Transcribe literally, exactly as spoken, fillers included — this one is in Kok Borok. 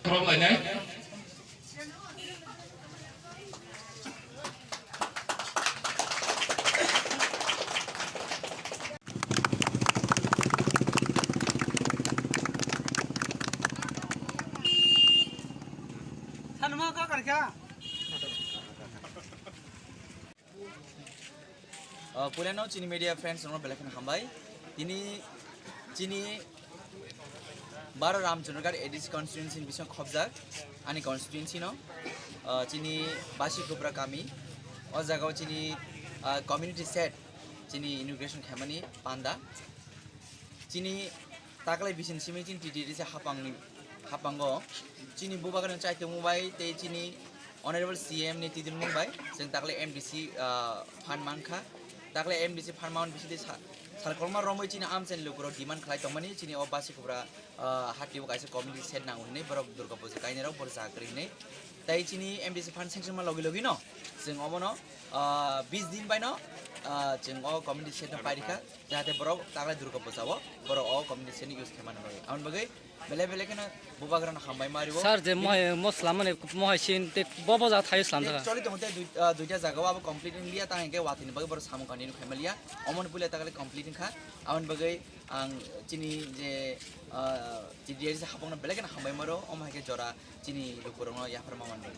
Khorok lainai. Sanma ka karkha. Uh, puilano chini media friends rokno belai kheno hambai. Tini chini baro Ramchandragarh A D C constituency ni bising khobjak ani constituency no, uh, chini Basikupra kami. O jaga o chini, uh, community shed chini inauguration khaimani panda. Chini taklai bising simi chini T D R C hapangni, hapango chini bubagrani chaitongmo bai tei chini Honorable C M ni tidilmung bai chwng taklai M D C, ah, phan mankha. Taklai M D C phan man bisingtwi sa-, sal kwbangma romwi chini amchaini lukurok demand khlai tongmani chini o Basikupra, ah, hatio kaisa community shed nango hinwi borok Durga Puja kainwi rok borok jaga kwrwi hinwi. Tai chini M D C phan sanction ma logi logi no chwng omono, ah, bis din bai no, ah, chwng o community shed no pairikha. Jahate borok taklai Durga Puja o borok o community shed ni use khaimani bagwi. Aboni bagwi belai belai kheno bubagrano hambai ma rio. Sir, je mohai mosla mani mohai sin te bo bo ja thaio slam jaga. Choli tongo te dui-, ah, duita jaga o abo complete wng liya, tang hingke watini bagwi borok samung kani khaima liya. Omoni puila taklai complete wngkha. Aboni bagwi ang chini je, ah, T D R C hapangno belai kheno hambai ma rio, omo hai khe jora chini lukurokno yaphar ma manwi.